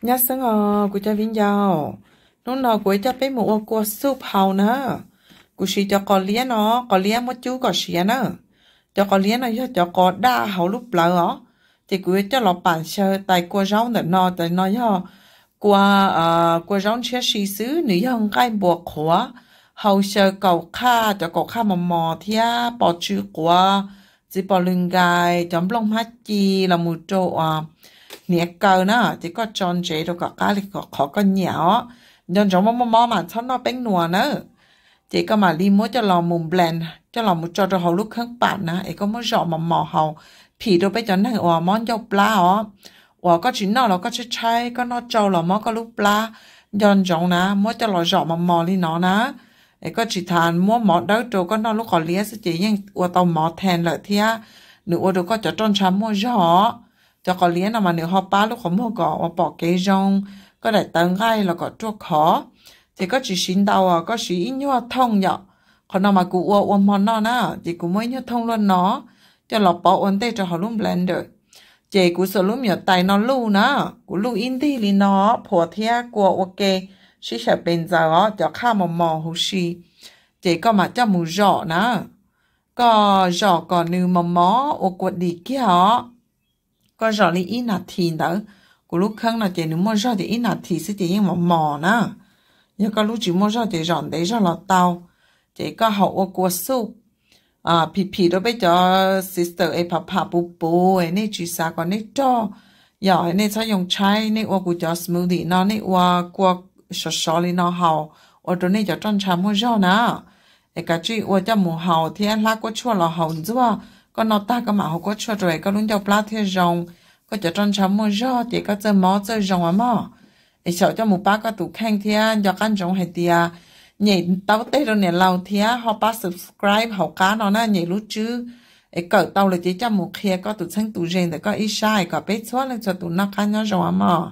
Nyob xeeb os kuv cov viv ncaus, hnub no kuv coj peb mus ua kua soup hau na. Kuv siv cov qos liab no, qos liab muab cub kom siav na. Cov qos liab no yog cov qos daj hauv lub plawv os. Ces kuv yuav coj los pam xyaw tais kua zaub ntawm no, tais no yog kua, kua zaub ntshiab si xwb, nws yog nqaij npua qhuav, hau xyaw kaum qhaj, cov kaum qhaj mos mos thiab pos tsw quav, txiv pos lws nkais, cov nplooj hmab ci los mus rau uas hniav kaw na, ces koj tso ntsev rau kom qab li qhov koj nyiam os. Nco ntsoov muaj muaj mob mas txhob noj peeb nuas na. Ces koj mam li muab coj los mus blend, coj los mus tso rau hauv lub kheeb pam na, es koj muab zom mos mos haus, phim rau peb cov neeg uas mob ncauj plab os. Uas koj tsis noj los koj tshaib tshaib, koj noj tsau los mob koj lub plab. Nco ntsoov na, muab coj los zom mos mos li no na, es koj tsis tas muab mov dawb rau, koj noj lub qos liab xwb ces yeej ua tau mov then lawm thiab. Nws ua rau koj cov roj ntsha muaj zog os. Cov qos liab no mas nws ho pab lub qhov muag kom uas pom kev zoo, koj daim tawv nqaij los kom ruaj khov. Ces koj tsis siv ntau os, koj siv ib nyuag thooj yom. Qhov no mas kuv ua ua hmo noj na, ces kuv muab ib nyuag thooj luaj no coj los pov ua ntej rau hauv lub blender. Ces kuv xuas lub me nyuam tais no luj na, kuv luj ib ntig li no, phua thiab kua ua ke, sib xyaw pes ntxaws os, cov qhaj mos mos huv si. Ces koj mam coj mus zom na. Koj zom kom nws mos mos ua kua dis kiag os. Koj zom li ib nas this ntawd. Kuv lub kheeb no ces nws muaj zog ces ib nas this xwb ces yeej mos mos na. Yog koj lub tsis muaj zog ces zom ntev zog los tau. Ces koj haus ua kua soup, phim phim rau peb cov sister es pham pham puv puv es nej tsis xav kom nej rog, yog nej txhob yoo tshaib, nej ua kuv cov smoothie no, nej ua kua sov sov li no haus, ua rau nej cov roj ntsha muaj zog na. Es kav tsij ua coj mus haus thiab hlab kuab tshuaj los haus ntxuag. Koj noj tag koj mam haus kuab tshuaj rau es koj lub ncauj plab thiaj zoo, koj cov roj ntsha muaj zog ces koj txawj mob txawj zoo os mog. Es xyaum coj mus pab koj tus kheej thiab nco qab ntsoov hais tias nyem taub teg rau niam laus thiab ho pab subscribe hauv qab no na, nyem lub tswb. Es kawm tau lawm ces coj mus qhia koj tus txheeb tus ze ntawm koj ib sab es kom peb txhua leej txhua tus noj qab nyob zoo os mog.